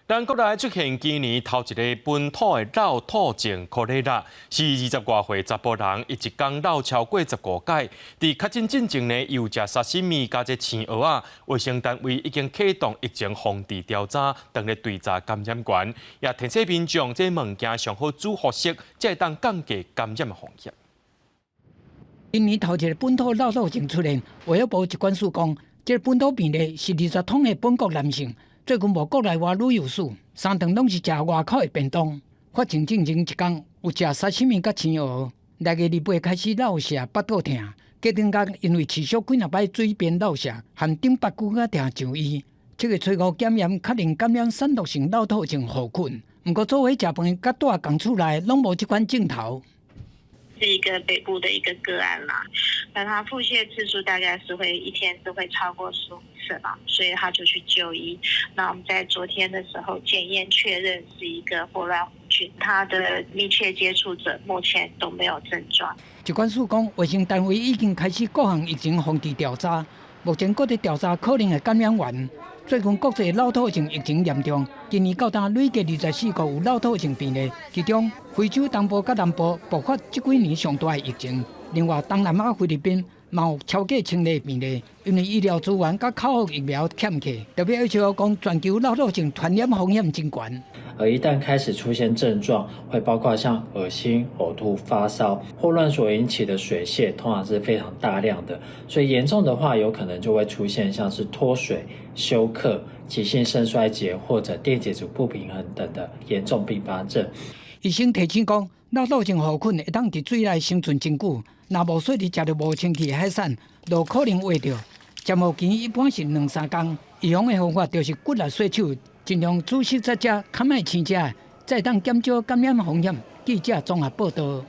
咱國內出現今年頭一个本土的落吐症 cholera，是20外歲查埔人，伊一工落超過15擺。佇確診進前呢，有食沙西米佮這生蚵仔，衛生單位已經啟動疫情防治調查，當咧追查感染源，也提醒民眾這物件上好煮熟食，才會當降低感染的風險。今年頭一个本土落吐症出現，衛福部疾管署講，這个本土病例是20通的本國男性。最近無國內外旅遊史，三頓攏是食外口的便當。發生進前一工有食沙西米佮生蚵，6月28開始落瀉腹肚疼，隔兩工因為持續幾若擺水便落瀉，含頂腹骨仔疼就醫。7月初五檢驗確認感染三毒性落吐症弧菌，毋過做伙食飯佮蹛仝厝內攏無這款症頭。是一個北部的一個個案啦，那他腹瀉次數大概是會一天是會超過15次嘛，所以他就去就醫。那我們在昨天的時候檢驗確認是一個霍亂弧菌，他的密切接觸者目前都沒有症狀。疾管署講，衛生單位已經開始各項疫情防治調查，目前閣佇調查可能的感染源。最近國際落吐症疫情嚴重，今年到今累計24個有落吐症病例，其中非洲東部佮南部爆發這幾年上大的疫情。另外，東南亞菲律賓嘛有超過1000例病例，因為醫療資源佮口服疫苗欠缺，WHO 講全球落吐症傳染風險真懸。而一旦開始出現症狀，會包括像噁心、嘔吐、發燒、霍亂所引起的水瀉，通常是非常大量的，所以嚴重的話，有可能就會出現像是脫水、休克、急性腎衰竭或者電解質不平衡等的嚴重併發症。醫生提醒講，落吐症弧菌會當佇水內生存真久，若無細膩食著無清氣的海產，就可能患著。潛伏期一般是兩三工，預防的方法就是骨力洗手，盡量煮熟才食，較莫生食，才會當減少感染風險。記者綜合報道。